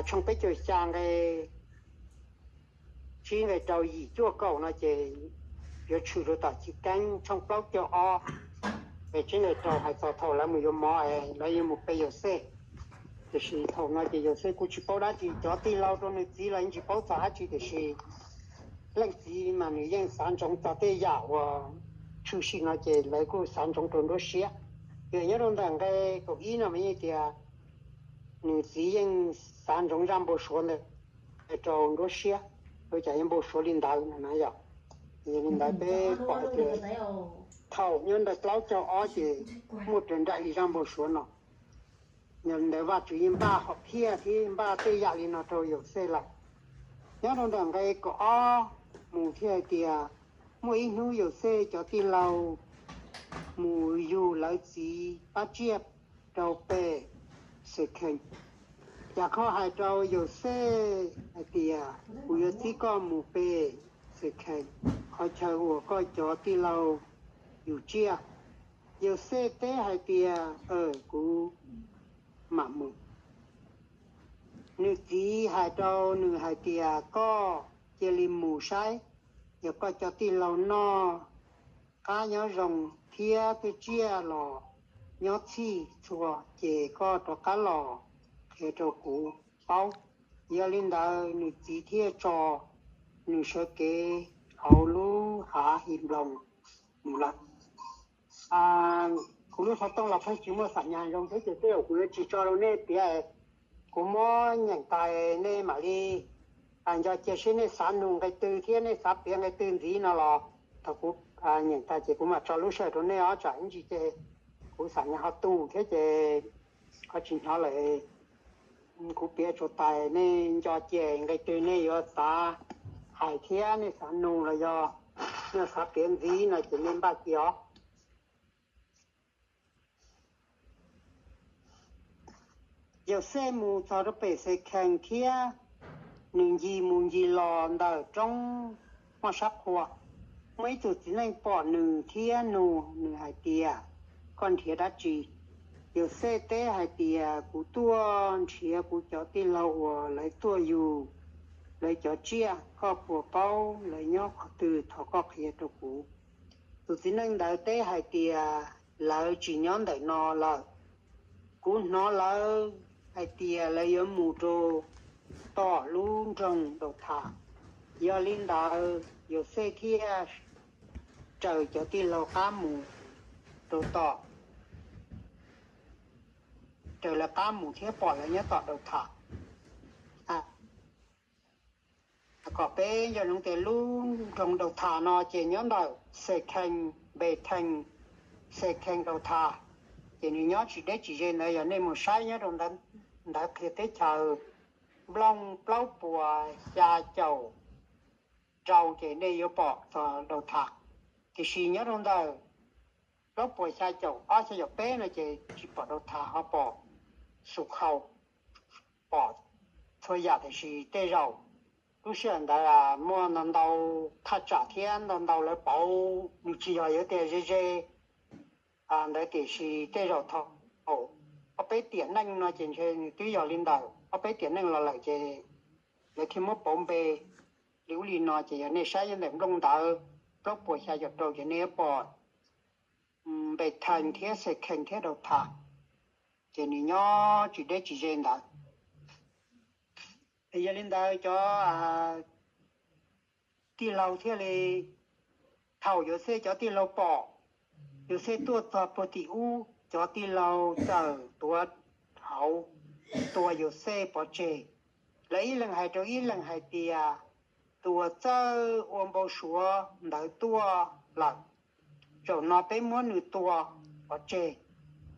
tshooj peb caug xya nqe tsib nqe rau yim cuaj kaum no ces yuav tshwm rau tom chiv keeb tshooj plaub caug ob nqe tsib nqe rau hais txog thaum lawv mus yuav mov es lawv yuav mus pe Yauxej. Tiam sis thaum no ces Yauxej kuj tsis paub dab tsi, cov tij laug rau nws txiv los yeej tsis paub txog dab tsi, tiam sis leej txiv mas nws yeej xav ntsoov txog tej yam uas tshwm sim no ces lawv kuj xav ntsoov rau nruab siab. Yog nyob rau ntawm nqe kaum ib no mas yeej tias nws txiv yeej xav ntsoov zaj npau suav ntawd rau nruab siab, ua cas yuav npau suav li ntawd no na yom. Yog li ntawd peb pom hais tias thaum nyob ntawm plaub caug ob ces muaj raws nraim li zaj npau suav no. Yog li ntawd Vajtswv yeej npaj hom phiaj thiab npaj tej yam li no rau Yauxej lawm. Nyob rau ntawm nqe kaum ob mus thiaj hais tias muaj ib hnub Yauxej cov tij laug mus yug lawv txiv pab tsiaj rau pem Xekhees. Yam khau hais rau Yauxej hais tias kuv yuav txib koj mus pem Xekhees, qhov chaw uas koj cov tij laug yug tsiaj. Yauxej teb hais tias, aw, kuv mam mus. Nws txiv hais rau nws hais tias, koj cia li mus saib, yog koj cov tij laug noj qab nyob zoo thiab tej tsiaj los nyob txhij txhua ces koj rov qab los qhia rau kuv paub. Yog li ntawd nws txiv thiaj tso nws sawv kev hauv lub hav Hinploos mus lawm. Kuv lub xov tooj los pheej tsis muaj xam nyas zoo thiab ces tej zaum kuv yuav tsis tso rau nej piav, kuv muab nyeem tas nej mam li nco cia seb nej xav nug nqe twg thiab nej xav piav nqe twg ntxiv no los thaum kuv nyeem tas ces kuv mam tso lub sij hawm rau nej os, tsam ib ntsis ces kuv xam nyas ho tu thiab ces ho tsis hnov lawm. Kuv piav tsuas tas, nej nco cia nqe twg nej yuav xav hais thiab nej xav nug los yog nej xav piav ntxiv no ces nej npaj cia os. Yauxej mus txog rau pem Xekhees thiab nws ncig mus ncig los ntawm roob muaj sab qhua. Muaj ib tug txiv neej pom nws thiab nug nws hais tias, koj nrhiav dab tsi? Yauxej teb hais tias, kuv tuaj nrhiav kuv cov tij laug uas lawv tuaj yug lawv cov tsiaj, koj puas paub lawv nyob qhov twg, thov koj qhia rau kuv. Tus txiv neej ntawd teb hais tias, lawv tsis nyob ntawm no lawm. Kuv hnov lawv hais tias lawv yuav mus rau tom lub nroog Daus Tham. Yog li ntawd Yauxej thiaj raws cov tij laug qab mus rau tom, raws lawv qab mus thiab pom lawv nyob tom Daus Tham. Kom peb nco ntsoov tias lub nroog Daus Tham no ces nyob ntawm Xekhees, Npes Thees, Xekhees, Daus Tham, ces nws nyob tsis deb tsis ze ntawd. Yog nej mus saib nyob rau ntawv qhia teb chaws nplooj plaub puas xya caum rau ces nej yuav pom txog Daus Tham. Tiam sis nyob rau ntawm plaub puas xya caum ob xya caum peb no ces tsis pom Daus Tham, ho pom Xus Khau, pom txhua yam. Tiam sis tej zaum lub sij hawm ntawd muaj ntau ntau thaj tsam thiab ntau ntau lawv pauv, nws tsis yog yuav tias ze ze ntawd. Tiam sis tej zaum thaum ob peb tiam neej no ces ntshe nws twb yog li ntawd, ob peb tiam neej los lawm ces lawv thiaj muab pauv npe li ub li no. Ces yog nej saib nyob ntawm nplooj ntawv plaub puas xya caum rau ces nej yuav pom Npes Thees thiab Xekhees thiab Daus Tham, ces nws nyob tsis deb tsis ze ntawd. Yog li ntawd cov tij laug thiaj li, thaum Yauxej cov tij laug pom Yauxej tuaj txog puag tim ub, cov tij laug txawm tuav hauv tua Yauxej pov tseg. Lawv ib leeg hais rau ib leeg hais tias, tus uas txawj ua npau suav ntawd tuaj lawm. Zaum no peb muab nws tua pov tseg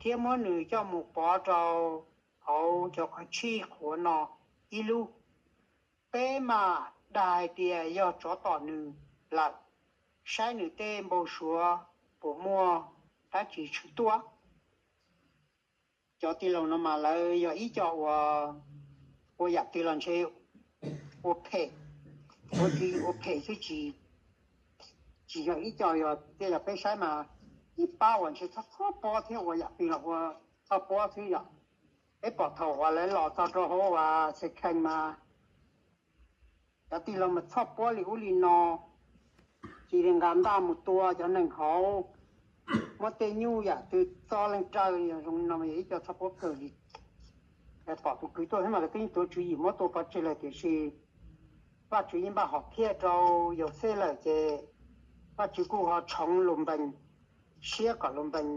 thiab muab nws coj mus pov rau hauv cov qhov tshij qhuav no ib lub. Peb mam dag hais tias yog tsov tom nws lawm, saib nws tej npau suav puas muaj dab tsi tshwm tuaj. Cov tij laug no mas lawv yog ib co uas ua yam twg los ntshe ua phem, ua twg ua phem xwb, tsis, tsis yog ib co, yog tej yog peb saib mas ib pab uas ntshe txhob txhob pob thiab ua yam twg los ua txhob pob xwb yom. Peb pom thaum uas lawv los txog rau hauv uas Xes Khees mas cov tij laug mas txhoj puab li ub li no, cia li nqa ntaj mus tua cov neeg hauv, muab tej nyuj yam twg txo leej raws li zoo no mas yog ib co txhoj puab kawg li. Pom tus kwv tuaj thiab mas lawv twb tuav tswv yim muab tua pov tseg lawm tiam sis Vajtswv yeej npaj hom phiaj rau Yauxej lawm ces Vajtswv kuj ho tshoov Lunpees siab kom Lunpees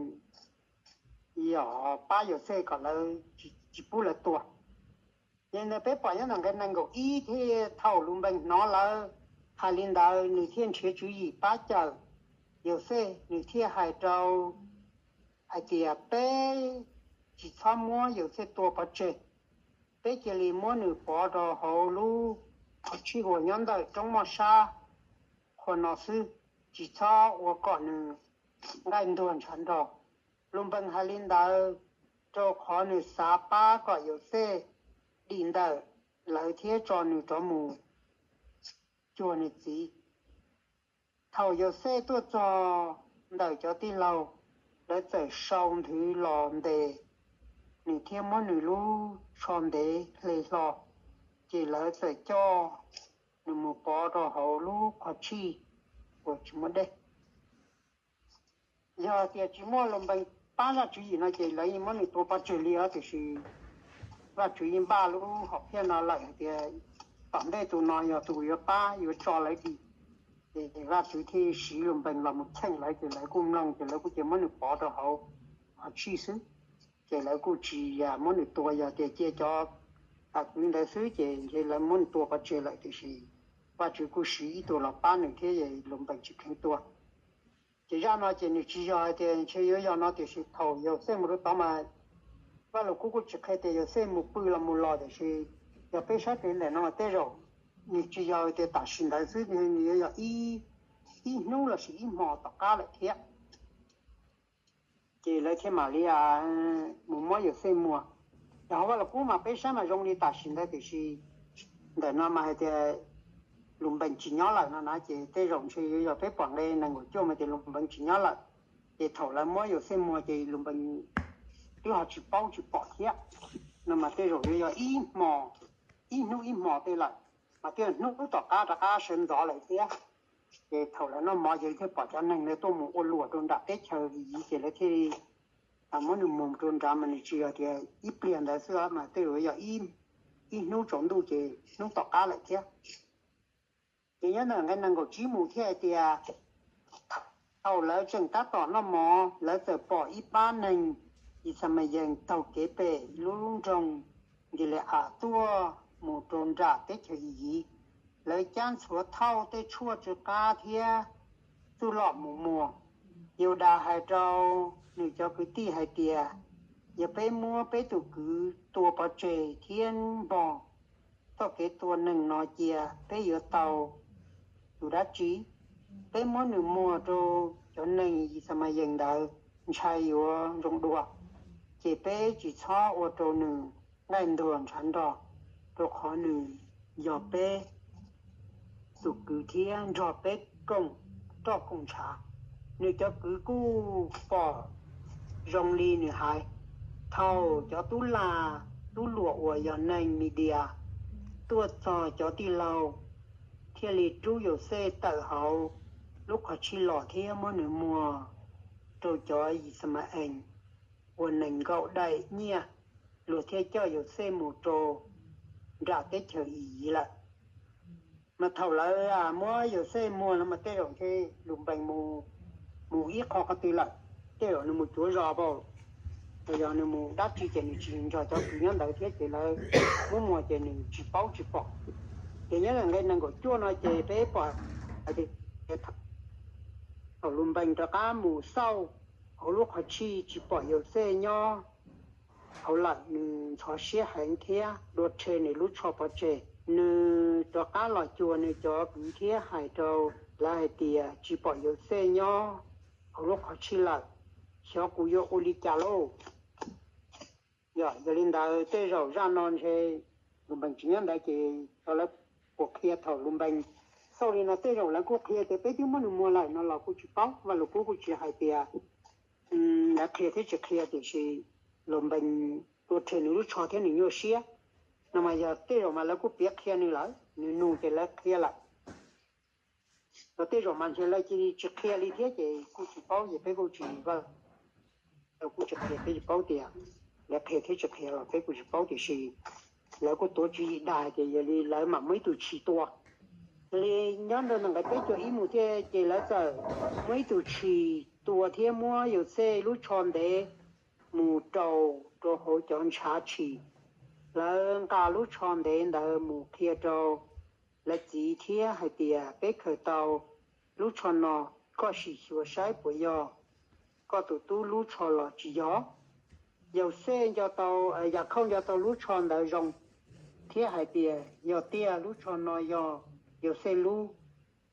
yog pab Yauxej kom lawv tsis pub lawv tua. Yog li ntawd peb pom nyob ntawm nqe nees nkaum ib thiab thaum Lunpees hnov lawv hais li ntawd nws thiaj nrhiav tswv yim pab cawm Yauxej, nws thiaj hais rau hais tias peb tsis txhob muab Yauxej tua pov tseg, peb cia li muab nws pov rau hauv lub qhov tshij uas nyob ntawm roob moj sab qhua no xwb, tsis txhob ua kom nws nqaij ntuag ntshav nrog. Lunpees hais li ntawd rau qhov nws xav pab kom Yauxej dim ntawm lawv thiab tso nws rov mus cuag nws txiv. Thaum Yauxej tuaj txog ntawm cov tij laug, lawv txawm sau nthwv los ntes nws thiab muab nws lub tsho ntev hle hlo, ces lawv txawm coj nws mus pov rau hauv lub qhov tshij uas tsis muaj dej. Yog tias tsis muaj Lunpees pab zaj tswv yim no ces lawv yeej muab nws tua pov tseg li os, tiam sis Vajtswv yeej npaj lub hom phiaj no lawm hais tias tom ntej tus no yog tus yuav pab yuav tso lawv dim. Ces Vajtswv thiaj siv Lunpees los mus cheem lawv ces lawv kuj mloog ces lawv kuj cia muab nws pov rau hauv qhov tshij xwb. Ces lawv kuj tsis muab nws tua, yog tias cia cov kwv ntawd xwb ces ntshe lawv muab nws tua pov tseg lawm, tiam sis Vajtswv kuj siv ib tug los pab nws thiab Lunpees tsis kheev tua. Ces zaj no ces nws tsis yog hais tias ntshe yuav yog no, tiam sis thaum Yauxej mus rau tod mas Vajluskub kuj tsis qhia tias Yauxej mus pw los mus los, tiam sis yog peb saib tes ntawm no mas tej zaum nws tsis yog tias tam sim ntawd xwb, nws yuav yog ib hnub lossis ib hmo tom qab lawm thiab. Ces lawv thiaj mam li mus muab Yauxej muag. Yog hauv Vajluskub mas peb saib mas zoo li tam sim ntawd, tiam sis ntawm no mas hais tias Lunpees tsis nyob lawm no na, ces tej zaum ntshe yuav yog peb pom nqe nees nkaum cuaj mas tias Lunpees tsis nyob lawm. Ces thaum lawv muab Yauxej muag ces Lunpees twb ho tsis paub tsis pom thiab no mas tej zaum yuav yog ib hmo, ib hnub ib hmo tej lawm, mas twb yog hnub tom qab rov qab sawv ntxov lawm thiab. Ces thaum lawv noj mov ces thiaj pom cov neeg ntawd tuaj mus ua luam rau nram teb chaws Iziv, ces lawv thiaj li muab nws muag rau nrad, mas nws tsis yog tias ib pliag ntawd xwb mas tej zaum yog ib hnub tsaus ntuj ces hnub tom qab lawm thiab. Ces nyob ntawm nqe nees nkaum tsib mus thiaj hais tias thaum lawv tseem tab tom noj mov, lawv txawm pom ib pab neeg Yixalayees taug kev pem lub nroog Nkile-as tuaj mus rau nram teb chaws Iziv. Lawv cab ntxhuav thauj tej tshuaj tsw qab thiab txuj lom mus muag. Yahudas hais rau nws cov kwv tij hais tias, yog peb muab peb tus kwv tua pov tseg thiab npog txoj kev tua neeg no cia, peb yuav tau tus dab tsi? Peb muab nws muag rau cov neeg Yixalayees ntawd ntshai yuav zoo dua, ces peb tsis txhob ua rau nws nqaij ntuag ntshav nrog, rau qhov nws yog peb tus kwv thiab nrog peb koom roj koom ntshav. Nws cov kwv kuj pom zoo li nws hais. Thaum cov tub lag tub luam uas yog neeg Midias tuaj txog, cov tij laug thiaj li rub Yauxej tawm hauv lub qhov tshij los thiab muab nws muag rau cov Yixalayees ua nees nkaum daim nyiaj, luag thiaj coj Yauxej mus rau nram teb chaws Iziv lawm. Mas thaum lawv muab Yauxej muag no mas tej zaum ntshe Lunpees mus ib qho qhov twg lawm, tej zaum nws mus cuav zos npaum, los yog nws mus dab tsi ces nws tsis nrog cov kwv nyob ntawd thiab ces lawv muab muag ces nws tsis paub tsis pom. Ces nyob ntawm nqe nees nkaum cuaj no ces peb pom hais tias thaum Lunpees rov qab mus xauj hauv lub qhov tshij tsis pom Yauxej nyob hauv lawm, nws ntxhov siab heev thiab dua rhe nws lub tsho pov tseg. Nws rov qab los cuag nws cov kwv thiab hais rau lawv hais tias, tsis pom Yauxej nyob hauv lub qhov tshij lawm, xyov kuv yuav ua li cas lauj. Yog li ntawd tej zaum zaj no ntshe Lunpees tsis nyob ntawd ces tau lawv puas qhia thaum Lunpees xauj li no tej zaum lawv kuj qhia tias peb twb muab nws muag lawm no los kuj tsis paub. Vajluskub kuj tsis hais tias lawv qhia thiab tsis qhia, tiam sis Lunpees tua rhe nws lub tsho thiab nws nyuaj siab. No mas yog tej zaum mas lawv kuj piav qhia nws lawm, nws nug ces lawv qhia lawm. Los tej zaum mas ntshe lawv cia li tsis qhia li thiab ces kuj tsis paub ces peb kuj tsis, kuj tsis qhia, peb tsis paub tias lawv qhia thiab tsis qhia los peb kuj tsis paub, tiam sis lawv kuj tuav tswv yim dag hais tias yog li lawv mam muaj ib tug tshis tua. Yog li nyob ntawm nqe peb caug ib mus thiab ces lawv txawm muaj ib tug tshis tua thiab muab Yauxej lub tsho ntev mus rau, rau hauv cov ntshav tshis. Lawv nqa lub tsho ntev ntawd mus qhia rau lawv txiv thiab hais tias, peb khaws tau lub tsho no, koj sim xyuas saib puas yog koj tus tub lub tsho los tsis yog. Yauxej nco tau, Yakhauj nco tau lub tsho ntawd zoo thiab hais tias, yog tiag lub tsho no yog Yauxej lub,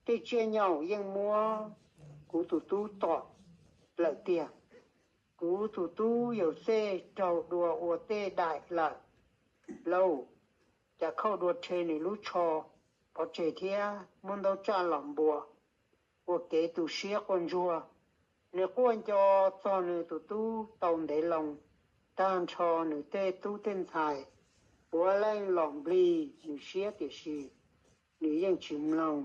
tej tsiaj nyaum yeej muab kuv tus tub tom lawm tiag. Kuv tus tub Yauxej raug dua ua tej daim lawm lauj. Yakhauj dua rhe nws lub tsho pov tseg thiab muab ntaub tsaj los npua ua kev tu siab quaj ntsuag. Nws quaj nco txog nws tus tub tau ntev loo, tag nrho nws tej tub tej ntxhais puav leej los nplig nws siab, tiam sis nws yeej tsis mloog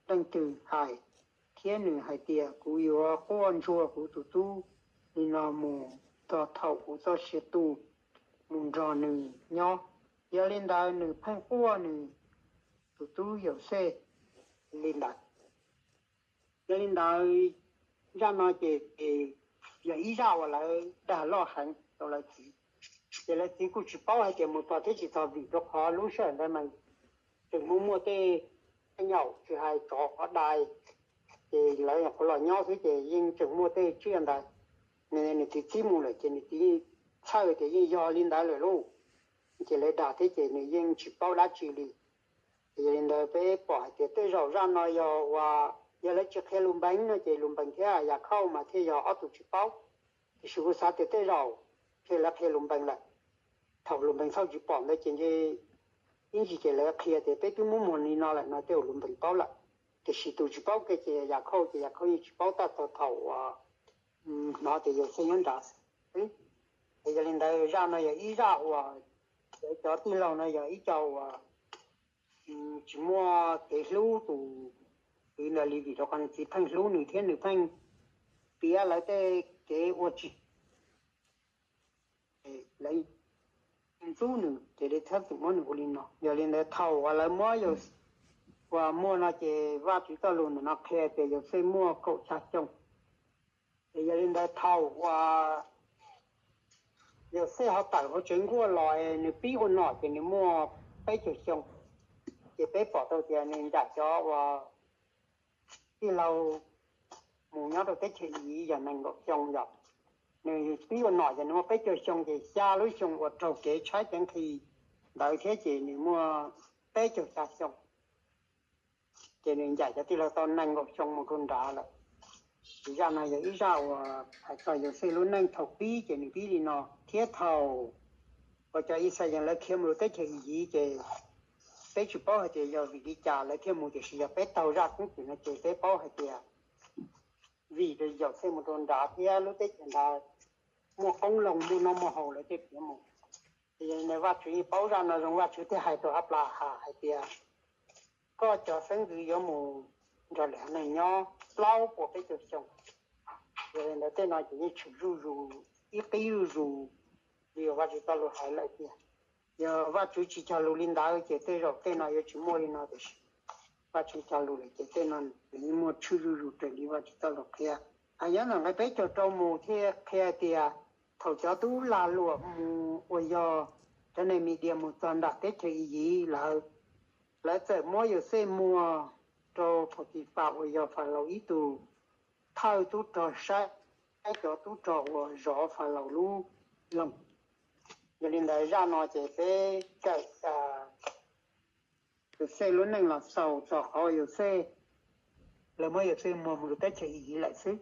leej twg hais, thiab nws hais tias, kuv yuav quaj ntsuag kuv tus tub li no mus txog thaum kuv txoj sia tu mus nrog nws nyob. Yog li ntawd nws pheej quaj nws tus tub Yauxej li ntawd. Yog li ntawd, zaj no ces yog ib zaj uas lawv dag loj heev rau lawv txiv. Ces lawv txiv kuj tsis paub hais tias mus txog thiab tsis txog, vim rau qhov lub sij hawm ntawd mas tseem muaj muaj tej nyaum tsis hais tsov dai, ces lawv nyuam qhuav los nyob xwb ces yeej tseem muaj tej tsiaj ntawd. Nws txiv txib mus lawm ces nws txiv txhawj tias yeej yog li ntawd lawm lauj, ces lawv dag thiab ces nws yeej tsis paub dab tsi li. Yog li ntawd peb pom hais tias tej zaum zaj no yog uas yog lawv tsis qhia Lus Npeev no ces Lus Npeev thiab Yakhauj mas thiaj yog ob tug tsis paub. Tiam sis kuv xav tias tej zaum thiaj lawv qhia Lus Npeev lawm. Thaum Lus Npeev txhauj tsis pom ntawd ces ntshe ib ntsis ces lawv qhia tias peb twb muab muag li no lawm no tej zaum Lus Npeev paub lawm. Tiam sis tus tsis paub kiag ces Yakhauj, ces Yakhauj yeej tsis paub tab tom thaum uas hnov tias Yauxej nyob nrad xwb. Yog li ntawd zaj no yog ib zaj uas cov tij laug no yog ib co uas tsis muaj kev hlub tus kwv ntawd li, vim rau qhov nws txiv pheej hlub nws thiab nws pheej piav lawv tej kev ua tsis, lawv ntxub nws ces li thiab txwm muab nws ua li no. Yog li ntawd thaum uas lawv muab, uas muaj no ces Vajtswv txoj lus ntawm no qhia tias Yauxej muaj kaum xya xyoo. Ces yog li ntawd thaum uas Yauxej ho tawm hauv tsev nkuaj los nws pib ua nom ces nws muaj peb caug xyoo. Ces peb pom tau tias nws ncaim cov uas tij laug mus nyob rau teb chaws Iziv yog nees nkaum xyoo yom. Nws pib ua nom ces nws muaj peb caug xyoo, ces xya lub xyoo uas raug kev tshaib kev nqhis ntawd thiab ces nws muaj peb caug xya xyoo. Ces nws ncaim cov tij laug tau nees nkaum xyoo mus rau nrad lawm. Ces zaj no yog ib zaj uas hais txog Yauxej lub neej thaum pib ces nws pib li no, thiab thaum uas cov Yixalayees lawv khiav mus rau teb chaws Iziv ces peb tsis paub hais tias yog vim li cas lawv thiaj mus, tiam sis yog peb taug zaj xeeb twm no ces peb paub hais tias vim Yauxej mus rau nrad thiab lub teb chaws nrad muaj qoob loo muaj noj muaj haus lawv thiaj khiav mus. Ces Vajtswv yeej paub zaj no zoo, Vajtswv thiaj hais rau Anplahas hais tias, koj cov xeeb ntxwv yuav mus nrog lwm haiv neeg nyob plaub puas peb caug xyoo. Yog li ntawd tej no ces yeej tshwm zuj zus, ib qib zuj zus li uas Vajtswv txoj lus hais lawm tiag. Yog Vajtswv tsis cog lus li ntawd ces tej zaum tej no yuav tsis muaj li no, tiam sis Vajtswv cog lus lawm ces tej no nws yeej muaj tshwm zuj zus raws li Vajtswv txoj lus qhia. Nyob ntawm nqe peb caug rau mus thiaj qhia tias thaum cov tub lag luam mus uas yog cov neeg Midias mus txog nram teb chaws Iziv lawm, lawv txawm muab Yauxej muag rau Phautifas uas yog Falaus ib tug thawj tub rog saib cov tub rog uas zov Falaus lub loog. Yog li ntawd zaj no ces peb kawm Yauxej lub neej los xaus txog qhov Yauxej, lawv muab Yauxej muag mus rau teb chaws Iziv lawm xwb.